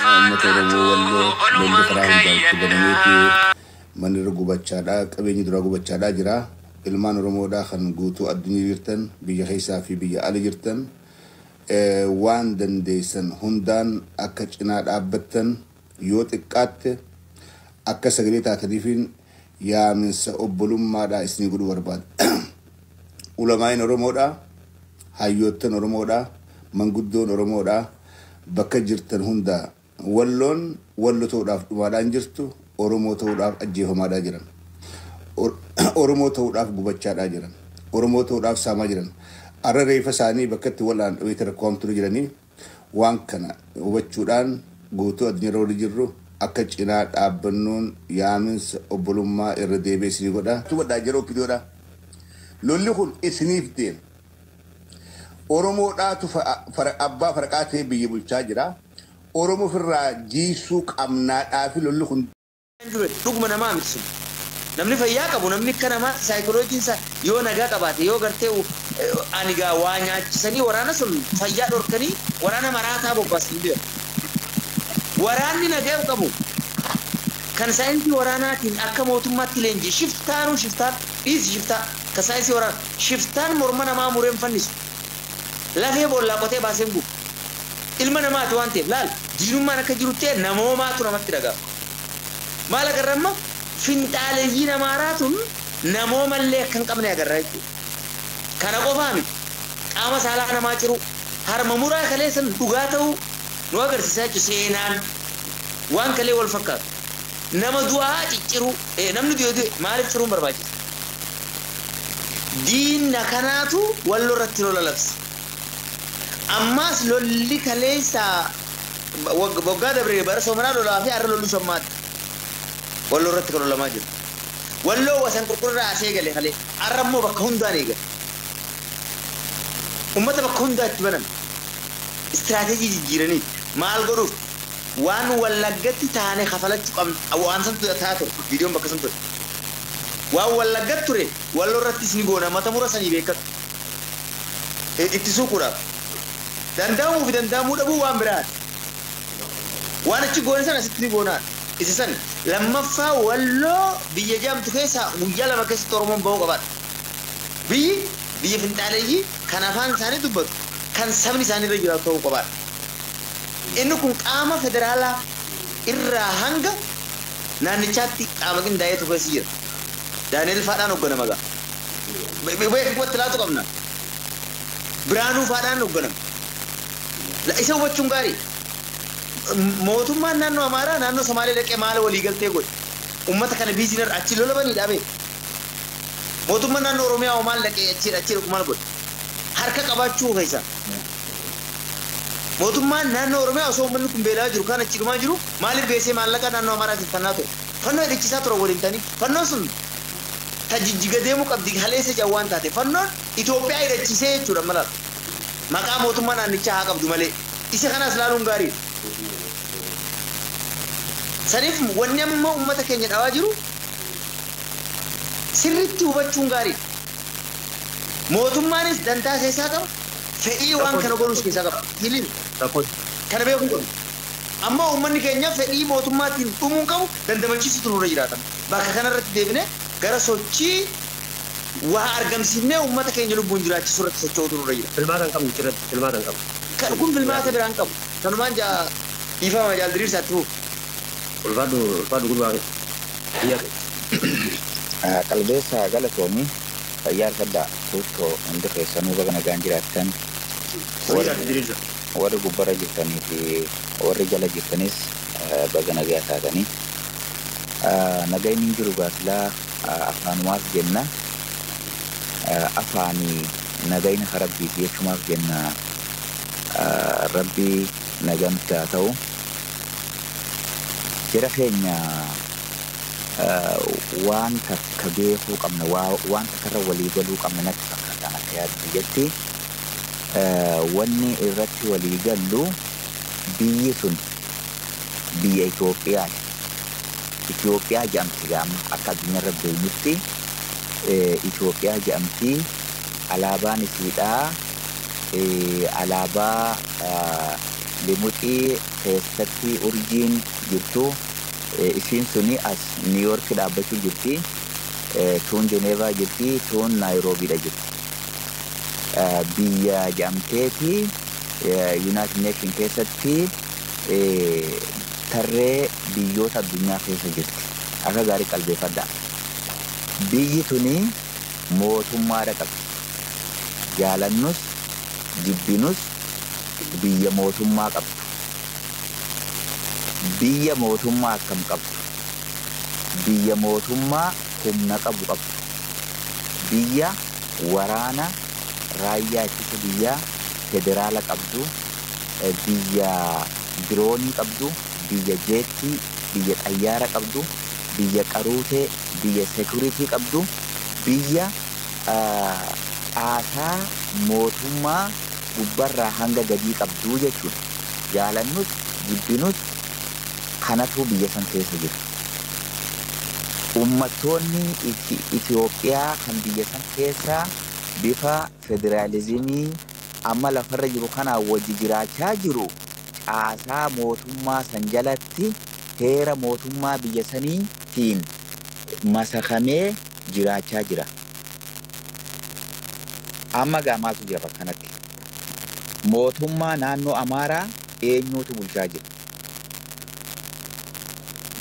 Uummata Oromoo Walloo lolli karaa hundaan itti banameeti manni irra gubachaadhaa, qabeenyi duraa gubachaadhaa jira. Ilmaan Oromoodhaa kan guutuu addunyaa jirtan, biyya keessaa fi biyya ala jirtan, waan dandeessan hundaan akka cinaa dhaabbattan, yoo xiqqaatte akka sagalee taataniifin yaaminsa obbolummaadhaa isinii godhuu barbaada. Ulamaayin Oromoodhaa, hayyoottan Oromoodhaa, manguddoon Oromoodhaa bakka jirtan hundaa, Walloon Wallo ta'uudhaaf dhumaadhaan jirtu, Oromoo ta'uudhaaf ajjeefamaadhaa jiran. Oromoo ta'uudhaaf gubachaadhaa jiran. Oromoo ta'uudhaaf saamaa jiran. Arra reefa isaanii bakka itti wal'aan dhabeeti rakkoo hamtuu jiranii. Waan kana hubachuudhaan guutuu addunyaa irra jirru akka cinaa dhaabbannuun yaaminsa obbolummaa irra deebi'ee isinii godha. Hubadhaa jira OPDOdha. Lolli kun isiniif deema. Oromoodhaatu abbaa faraqaa ta'ee biyya bulchaa jira. Oromoo ofirraa jiisuu qabnaadhaa fi lolli kun Dhuguma namaa miti sun. Namni fayyaa qabu, namni akka namaa saayikolojiin isaa yoo nagaa qabaate, yoo gartee ani gaa waa nyaachisanii, waraana sun fayyaa dhorkanii, waraana maraataa bobbaasanii beeku. Waraanni nagaa qabu kan saayinsii waraanaatiin akka mootummaatti leenji shiftaanuu, shiftaan dhiisi, shiftaa kan saayinsii waraanaa, shiftaan morma namaa mureen fannisu, lafee boollaa qotee baaseen gubu. Ilma namaati waan ta'eef, laal, diinummaan akka jiru ta'e namoomaatu namatti dhaga'ama. Maal agarra amma? Finxaaleeyyiin Amaaraa tun namoomallee akka hin qabne agarra jechuudha. Kana qofaa miti. Qaama saalaa namaa ciruu, harma muraa kaleessan dhugaa ta'uu nu agarsiisa jechuudha seenaan, waan kalee wal fakkaatu. Nama du'aa cicciruu, namni du'e du'e maaliif ciruun barbaachisa? Diinna kanaatu Walloo irratti lola labse. Ammaas lolli kaleessa waggaa dabre bara soomanaa lolaa fi har'a lolli sammaati. Walloo irratti kan lolamaa jiru. Walloo wasan qulqulluu asee gale kalee, har'a immoo bakka hundaan eegale. Uummata bakka hundaa itti baname. Istiraateejii jijjiiranii maal godhuuf? Waan Wallaggatti taane kafalachuu qabna. Waan santu ta'aa ture. Viidiyoon bakka san ture. Waan Wallaggatti ture Walloo irrattis ni goona, mata mura sanii beekatu. Itti suuquudhaaf. Danda'amuu fi danda'amuu dhabuu waan biraati. Waan achi goone sana asitti ni goonaa. Isa san lammaffaa, Walloo biyya jaamtu keessaa guyyaa 2 keessatti Oromoon bahuu qabaadha. Biyyi biyya finxaaleeyyii kan afaan isaanii dubbatu, kan sabni isaanii irra jiraatu ta'uu qabaadha. Inni kun qaama federaalaa irraa hanga naannichaatti qaama qindaa'eetu keessa jira. Daani'el faadhaan hoogganama gaa. Beekumatti laatu qabna. Biraanuu faadhaan hoogganama. Isa hubachuun gaarii. Mootummaan naannoo Amaaraa naannoo Somaalee dhaqee maal walii galtee godhe? Uummata kana biizinar achi lola banii dhaabee. Mootummaan naannoo Oromiyaa hoo maal dhaqee achi dhaqu maal godhe? Harka qabaachuu keessa. Mootummaan naannoo Oromiyaa osoo uummanni kun beelaa jiru, kan achi dhumaa jiru, maaliif geessee maallaqa naannoo Amaaraatiif kennaa ture? Fannoo hidhachiisaa ture waliin ta'anii. Fannoon sun ta jijjiga deemuu qabdi haleessa jedhan waan taate. Fannoon Itoophiyaa hidhachiisee jechuudha mala. Maqaa mootummaa naannichaa haa qabdu malee. Isa kanas laaluun gaariidha. Saniif wanni amma uummata keenya dhawaa jiru sirriitti hubachuun gaariidha. Mootummaanis dantaa keessaa qaba. Fedhii waan kana godhus keessaa qaba. Hiliin kana beekuu qabna. Amma uummanni keenya fedhii mootummaatiin dhumuu qabu dandamachiisutu nurra jiraata. Bakka kanarratti deebinee gara sochii waa argamsiifnee uummata keenya lubbuun jiraachisuu irratti socho'utu nurra jira. Filmaata hin qabnu irratti, filmaata hin qabnu. Kan kun filmaata biraan qabu. Kanumaan jaa, dhiifama, jaal diriirsaatti fuuf. Ulfaadhu, ulfaadhu gurbaa biyya. Qalbeessa, galatoomii, fayyaa argadhaa. Tuuttoo, hundi keessanuu baga nagaan jiraattan. Warri gubbarra jirtanii fi warri jala jirtanis baga nagaa taatanii. Nagayni hin jiru gaasilaa, afaanumaaf jenna. Afaanii nagayni karabbiiti jechumaaf jenna. Rabbi nagaa nutti haa ta'u. Jara keenya, waan takka beekuu qabna, waan takkarra walii galuu qabna natti fakkaatan. Akka yaada biyyatti wanni irratti walii gallu biyyi sun biyya Itoophiyaati. Itoophiyaa jedhamti gaama akka addunyaarra beeknutti Itoophiyaa jedhamti. Alaabaan isiidhaa alaabaa limuxii keessatti urjiin jirtu. Isiin suni as New York dhaabbachuu jirti. Tuun Jeneevaa jirti, tuun Naayiroobiidha jirti. Biyya jedhamteeti United Nation keessatti tarree biyyoota addunyaa keessa jirti. Akka gaarii qalbeeffadhaa. Biyyi tuni mootummaadha qabdi. Jaalannus jibbinus biyya mootummaa qabdu. Biyya mootummaa akkam qabdu? Biyya mootummaa humna qabu qabdu. Biyya waraana raayyaa ittisa biyyaa federaala qabdu, biyya diroonii qabdu, biyya jeettii, biyya xayyaara qabdu, biyya qaruutee, biyya sekuriitii qabdu, biyya caasaa mootummaa gubbarraa hanga gadii qabdu jechuudha. Jaalannus jibbinus kanatu biyya san keessa jira. Uummattoonni Itoophiyaa kan biyya san keessa bifa federaalizimii amma lafarra jiru kanaan wajji jiraachaa jiru caasaa mootummaa san jalatti heera mootummaa biyya saniitiin masakamee jiraachaa jira. Amma gaa maaltu jira bakka kanatti? Mootummaa naannoo Amaaraa eenyuutu bulchaa jira?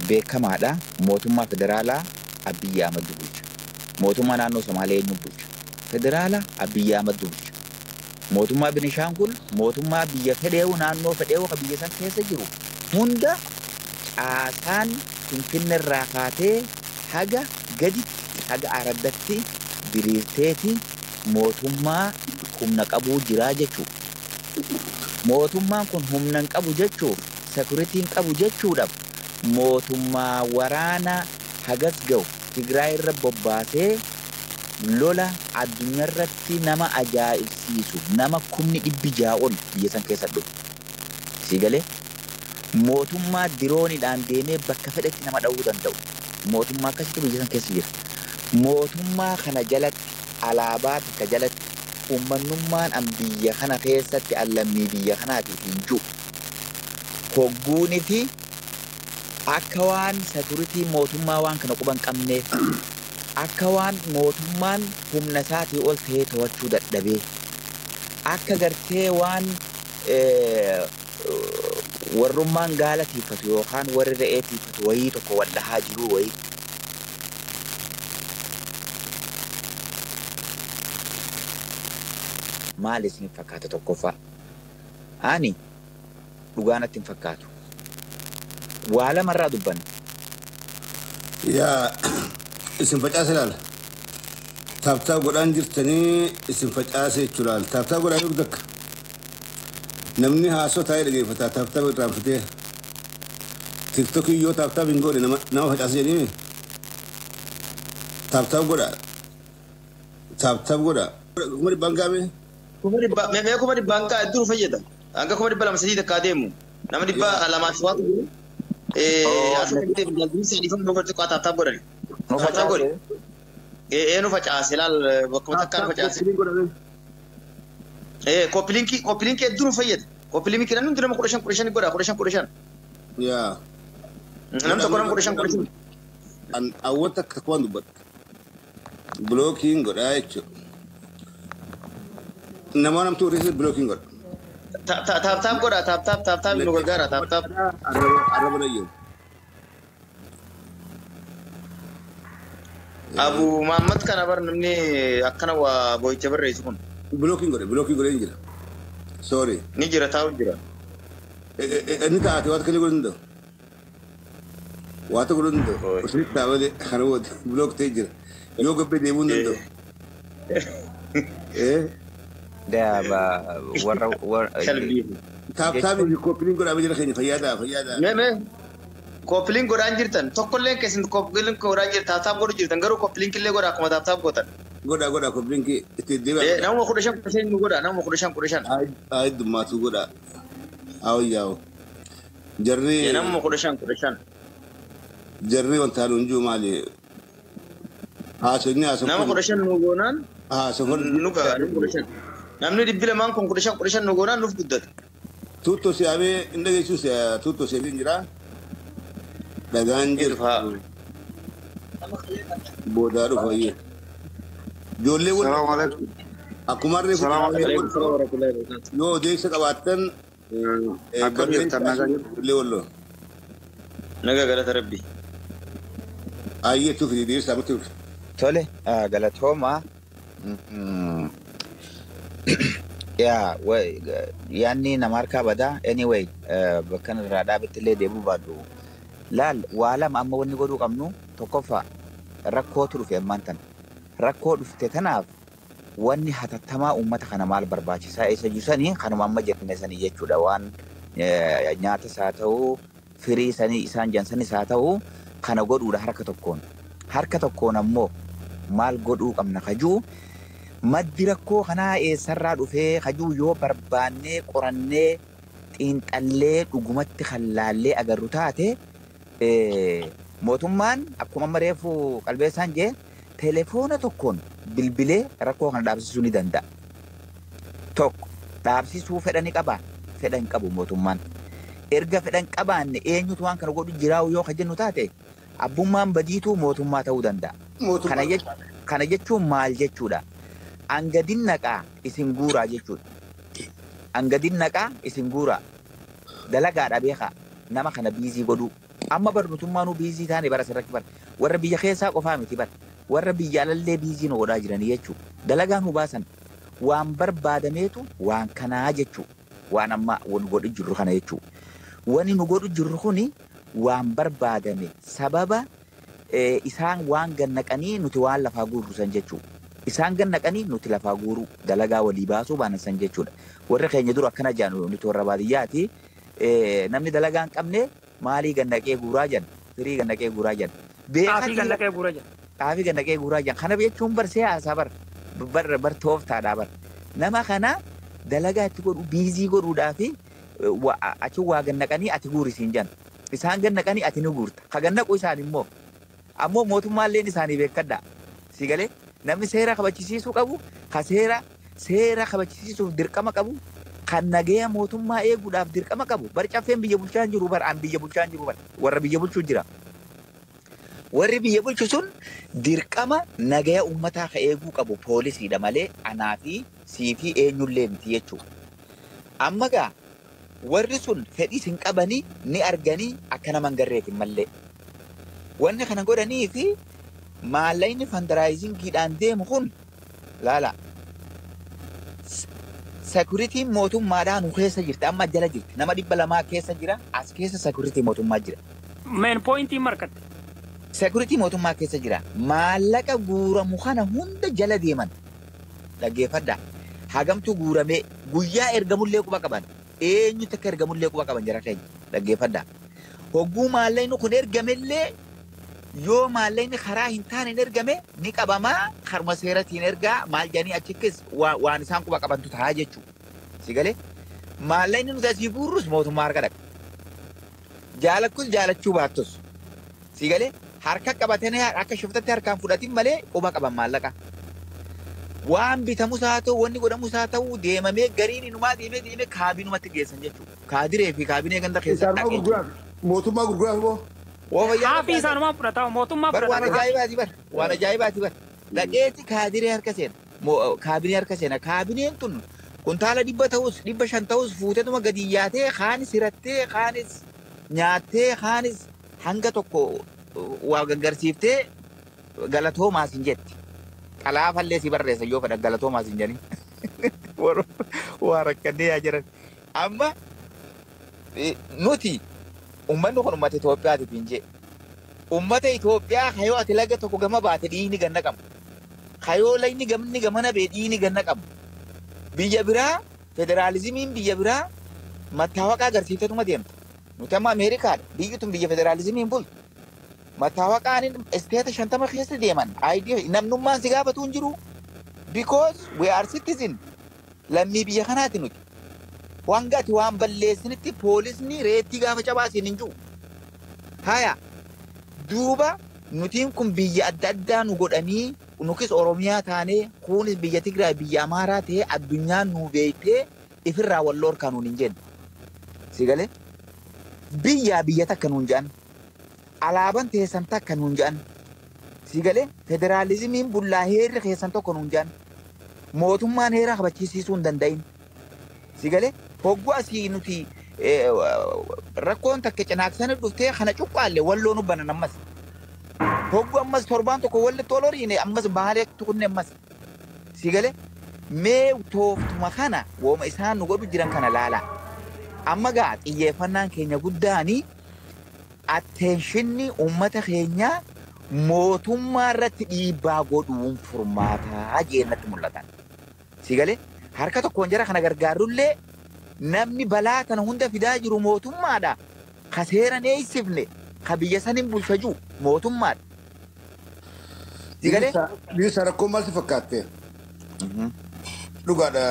Beekamaadha. Mootummaa federaalaa Abiyyi Ahmad bulcha. Mootummaa naannoo Somaalee eenyu bulcha? Federaala Abiyyi Ahmad bulcha. Mootummaa Binishaangul, mootummaa biyya fedheewu, naannoo fedheewu kan biyya san keessa jiru hunda caasaan Finfinneerraa kaatee haga gaditti haga araddatti diriirteeti mootummaa humna qabuu jiraa jechuudha. Mootummaan kun humna hin qabu jechuuf, sekuritii hin qabu jechuudhaaf mootummaa waraana hagas ga'u Tigraay irra bobbaasee lola addunyaarratti nama ajaa'ibsiisu nama 600,000 ol biyya san keessa dhufu. Sii galee mootummaa dirooniidhaan deemee bakka fedhetti nama dha'uu danda'u. Mootummaa akkasitti biyya san keessa jira. Mootummaa kana jalatti alaabaa takka jalatti uummanummaan an biyya kana keessatti an lammii biyya kanaatiif hin jiru. Hogguunii fi akka waan sekuritii mootummaa waan kana quba hin qabneef, akka waan mootummaan humna isaatii ol ta'ee to'achuu dadhabee, akka gartee waan warrummaan gaala tiifatu yookaan warri re'ee tiifatu wayii tokko wal dhahaa jiru wayii. Maal isin fakkaata tokkoffaa? Ani dhugaa natti hin fakkaatu. Waa lamarraa dubbanna. Yaa isin facaase laala. Tap tap godhaan jirtanii isin facaase jechuu laala. Tap tap godhaan yoo takka. Namni haasoo taa'ee dhageeffata tap tap irraanfatee. Tiktokii yoo tap tap hin goone nama facaase jedhanii. Tap tap godha. Tap tap godha. 100,000 gaame. 100,000 mee 100,000 kaa hedduu fayyada. Hanga 200,300 takkaa deemu. Nama 200 waatu jiru. Asirratti jalbii nu godhe tap tap godhani. Nu Tap tap godhi. facaase. Nu facaase laal bakkuma takkaa nu facaase. Copy link hedduu nu fayyada. Copy link namni hundi nama 15 15 godha 15 15. Yaa. Namni tokko nama 15 15. An awwata akka waan dubbadha. Blockiin godhaa jechuudha. Nama namtu horreessa blockiin godha. Tap tap godha tap tap tap tap nu gargaara tap tap. Arraba nayyo. Abu Muhammad kana bar namni akkana waa boo'icha barreessu kun. Blockiin godhe blockiin godhe hin jira. Sorry. Ni jira taa'u jira. Inni taate waan akka godhu danda'u. Waa tokko godhuu danda'u. Osoo taa'ee kana booda block ta'ee jira. Yoo gabbee deemuu hin danda'u. Warra warra Kalbii. Tap tap copy link godhaa jira keenya fayyadaa fayyadaa. Mee mee copy link godhaan jirtan tokkolleen keessan copy link godhaan jirtan tap tap godhu jirtan garuu copy link illee godhaa akkuma tap tap gootan. Godha godha copy link itti deebi'a. Nama 15 15 nu godha, nama 15 15. Haa heddummaatu godha. Haa wayyaa'u. Jarri Nama 15 15. Jarri wanta haluun jiru maali? Haasofni Nama 15 nu goonaan haasofni nu ga'a nama 15. Namni 200 kun 15 15 nu goonaan nuuf guddata. Tuuttoo si'amee hin dhageessu, tuuttoo si'amee jira. Dhagaan jiru. Boodaa dhufa ayyee. Ijoollee wal Salaamu alaikum. Akkuma harree Salaamu alaikum. yoo odeessa qabaattan Akkam jirtan, nagaa jirtu? Ijoollee walloo. Nagaa, galata Rabbi. Ayyee, tuufi deebisaa miti. Tole, galatooma. Yaa, yaanni nama harkaa badaa. Anyway, bakka irraa dhaabetti illee deebuu baadhu. Laal, waa lama amma wanni godhuu qabnu: tokkoffaa, rakkootu dhufe ammaan tana. Rakkoo dhufte tanaaf wanni hatattamaa uummata kana maal barbaachisaa isa jusanii kanuma amma jenne sanii jechuudha. Waan nyaatas haa ta'u, firii sanii isaan jansanis haa ta'u, kana godhuudha harka tokkoon. Harka tokkoon ammoo maal godhuu qabna kajuu, maddi rakkoo kanaa eessarraa dhufee kajuu yoo barbaannee, qorannee, xiinxallee, dhugumatti laallee agarru taate, mootummaan akkuma amma reefu qalbeessaan jee telefoona tokkoon bilbilee rakkoo kana dhaabsisuu ni danda'a. Tokko, dhaabsisuu fedha ni qabaa? Fedha hin qabu mootummaan. Erga fedha hin qabaanne eenyutu waan kana godhu jiraa'u yoo ka jennu taate, abbummaan badiituu mootummaa ta'uu danda'a. Kana jechuun maal jechuudha? Angadin naqaa isin guuraa jechuudha. Angadin naqaa isin guuraa. Dalagaadha beekaa. Nama kana busy godhuu. Amma bar nutummaanuu busy taane bara sirratti bara. Warra biyya keessaa qofaa miti bara. Warra biyya alallee busy nu godhaa jiranii jechuudha. Dalagaa nu baasan. Waan barbaadameetu waan kanaa jechuudha. Waan amma nu godhu jirru kana jechuudha. Wani nu godhu jirru kuni waan barbaadame, sababa isaan waan gannaqanii nuti waan lafaa guurru san jechuudha. Isaan gannaqanii nuti lafaa guuruu dalagaa walii baasuu baanan san jechuudha. Warri keenya dura akkana jedhan, nuti warra baadiyyaati. Namni dalagaa hin qabne maalii gannaqee guuraa jedhan, firii gannaqee guuraa jedhan. Xaafii gannaqee guuraa jedhan. Xaafii gannaqee guuraa jedhan. Kana jechuun bar siyaasaa bar bar bar tooftaadhaa bar. Nama kana dalagaa itti godhu, busy godhuudhaa fi achi waa gannaqanii ati guurisiin jedhan. Isaan gannaqanii ati ni guurta. Ka gannaqu isaan immoo ammoo mootummaalleen isaanii beekadha. Si galee, namni seera kabachisiisuu qabu, ka seera kabachisiisuuf dirqama qabu, kan nagaya mootummaa eeguudhaaf dirqama qabu. Bar caffeen biyya bulchaa hin jiru bar, an biyya bulchaa hin jiru bar, warra biyya bulchuu jira. Warri biyya bulchu sun dirqama nagaya uummataa ka eeguu qabu poolisiidha malee anaa fi sii fi eenyullee miti jechuudha. Amma gaa warri sun fedhii hin qabanii ni arganii akka nama hin garreetin mallee. Wanni kana godhanii fi maallaqni fundraisingiidhaan deemu kun, laala. Securityn mootummaadhaan nu keessa jirti, amma jala jirti, nama 200 keessa jira, as keessa security mootummaa jira. Main pointiin markatte. Security mootummaa keessa jira. Maallaqa guuramu kana hunda jala deeman. Dhaggeeffadhaa. Hagamtu guuramee, guyyaa ergamullee quba qaban. Eenyutti akka ergamullee quba qaban jara keenya. Dhaggeeffadhaa. Hogguu maallaqni kun ergamellee, yoo maallaqni karaa hin taane hin ergame ni qabamaa, karuma seeratiin ergaa maal jedhanii achikkis waan isaan quba qabantu ta'a jechuudha. Si galee, maallaqni nuti asii guurrus mootummaa harka dhaqa. Jaalakkus jaalachuu baattus. Si galee, harka qabatanii akka shiftatti harkaan fudhatin malee quba qaban maallaqa. Waan bitamus haa ta'u, wanni godhamus haa ta'u, deemamee gariin inumaa deemee deemee kaabinumatti geessan jechuudha. Kaadiree fi kaabinee ganda keessa Isaan dhaqee. gurguraaf, mootummaa gurguraaf moo? Haafii isaanumaan fudhata, mootummaa Bar waan fudhata. ajaa'ibaati bar, waan ajaa'ibaati bar. Dhaqeeti kaadiree harka seena. Kaabinee harka seena. Kaabineen tun kuntaala 100 ta'us 500 ta'us fuuteetuma gadi yaatee, kaanis hirattee, kaanis nyaattee, kaanis hanga tokko waa gaggarsiiftee galatoomaas hin jetti. Xalaafallee si barreessa yoo fedhan, galatoomaas hin jedhani. Waa rakkannee yaa jiran. Amma nuti uummanni kun uummata Itoophiyaatiif hin jee. Uummata Itoophiyaa kayoo ati laga tokko gama baate dhiigni ganna qabu. Kayoo lagni gamni gamana bee dhiigni ganna qabu. Biyya biraa federaalizimiin biyya biraa mattaawaqaa agarsiiftetuma deemta. Nuti amma Ameerikaadha. Biyyi tun biyya federaalizimiin bultu. Mattaawaqaan state 50 keessa deeman. ID namnummaan si gaafatu hin jiru. Because we are citizen. Lammii biyya kanaati nuti. Waan gati waan balleessinitti poolisni reettii gaafa cabaasiin hin jiru. Haya duuba nutiin kun biyya adda addaa nu godhanii nukis Oromiyaa taanee kunis biyya Tigraay biyya Amaaraa ta'ee addunyaan nu beektee ifirraa wal lorkaa nuun hin jenne. Si galee biyyaa biyya takka nuun jedhan alaabaan teessan takka nuun jedhan si galee federaalizimiin bullaa heerri keessan tokko nuun jedhan mootummaan heera kabachiisuu hin danda'in. Si galee hogguu asii nuti rakkoon takka cinaaksanii dhuftee kana cuqqaalle walloo nu banan ammas. Hogguu ammas torbaan tokko walitti ol horiine ammas baalee tuqne ammas. Si galee mee tooftuma kana wooma isaan nu godhu jiran kana laala. Amma gaa xiyyeeffannaan keenya guddaanii attenshinni uummata keenyaa mootummaa irratti dhiibbaa godhuun furmaataa jennatti mul'atan. Si galee harka tokkoon jara kana gargaarullee namni balaa kana hunda fidaa jiru mootummaadha. Ka seera eeysifne ka biyya saniin bulcha jiru mootummaadha. Si galee? Dhiirsa rakkoon maal si fakkaatte? Dhugaadha.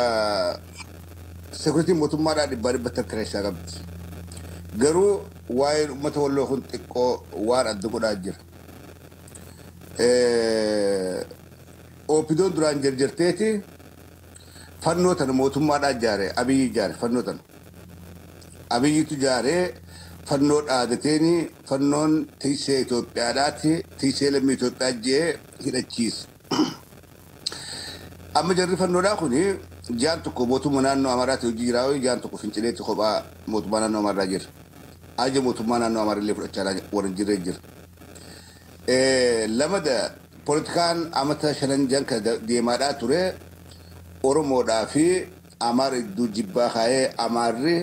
Seekuritiin mootummaadhaa dhibbaa dhibbatti harka keessaa qabdi. Garuu waa'een uummata walloo kun xiqqoo waan adda godhaa jira. Oopidoon duraan jarjarteeti fannoo tana mootummaadhaa ijaare Abiyyi ijaare fannoo tana. Abiyyitu ijaaree fannoo dhaadateeni fannoon tiksee Itoophiyaadhaati tiksee lammii Itoophiyaa jee hidhachiise. Amma jarri fannoodhaa kuni jaan tokko mootummaa naannoo Amaaraatti hojii jiraa jaan tokko Fincileetti kophaa mootummaa naannoo Amaaraa jira. Aja mootummaa naannoo Amaaraa illee fudhachaa warra jirre jira. Lamada poolitikaan amata shanan jan kan deemaadhaa ture Oromoodhaa fi Amaara iddoo jibbaa kaayee Amaarri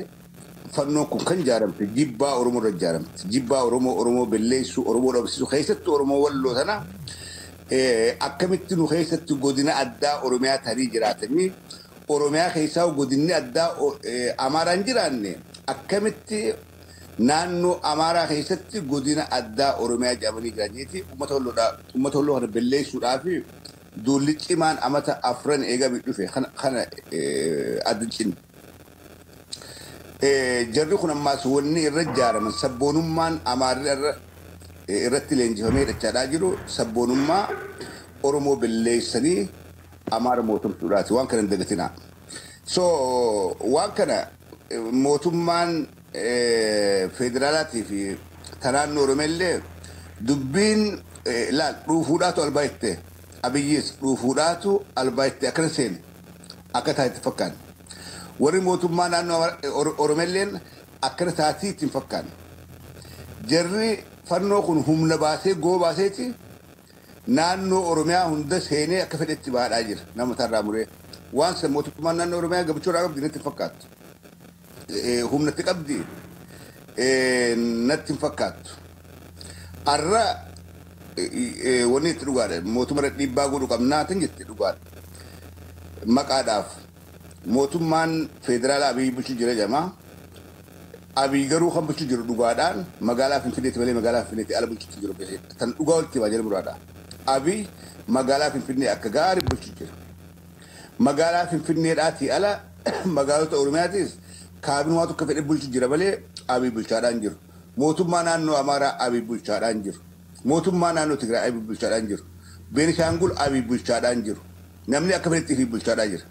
fannoon kun kan ijaaramte jibbaa Oromoo irra ijaaramte. Jibbaa Oromoo Oromoo belleessuu Oromoo dhabsiisuu keessattuu Oromoo walloo sana akkamitti nu keessatti godina addaa Oromiyaa ta'anii jiraatanii Oromiyaa keessaa godinni addaa Amaaraan jiraanne akkamitti naannoo Amaaraa keessatti godina addaa Oromiyaa jedhamanii jiraniiti uummata walloo kana belleessuudhaa fi duulli cimaan amata afran eegamee dhufe kana adda cinne. Jarri kun ammaas wanni irra ijaaraman sabboonummaan Amaarri irratti leenjifamee hidhachaadhaa jiru sabboonummaa Oromoo belleessanii Amaara mootumsuudhaati waan kana hin dagatinaa. So waan kana mootummaan federaalaatii fi naannoo Oromiyaa illee dubbiin laal dhuufuudhaatu albaa itti Abiyyis dhuufuudhaatu albaa itti akkana seene akka taatetti fakkaanne. Warri mootummaa naannoo Oromiyaa illeen akkana taatii ittiin fakkaanne. Jarri fannoo kun humna baasee goo baaseeti naannoo Oromiyaa hunda seenee akka fedhetti baadhaa jira nama tarraa muree. Waan san mootummaan naannoo Oromiyaa gabachuudhaa qabdi natti hin fakkaattu. Humnatti qabdi natti hin fakkaattu. Har'a wanni itti dhugaadha mootummaa dhiibbaa godhu qabnaa tan jette dhugaadha. Maqaadhaaf mootummaan federaalaa Abiyyi bulchu jira jedhama. Abiyyi garuu kan bulchu jiru dhugaadhaan magaalaa Finfinneetti malee magaalaa Finfinneetti ala bulchuutti jiru tan dhugaa walitti baa jala muraadha. Abiyyi magaalaa Finfinnee akka gaarii bulchu jira. Magaalaa Finfinneedhaatii ala magaalota Oromiyaatis kaabinuma tokko fedhe bulchu jira malee Abiyyi bulchaadhaan jiru. Mootummaa naannoo Amaaraa Abiyyi bulchaadhaan jiru. Mootummaa naannoo Tigraay Abiyyi bulchaadhaan jiru. Beenishaangul Abiyyi bulchaadhaan jiru. Namni akka fedhetti bulchaadhaan jira.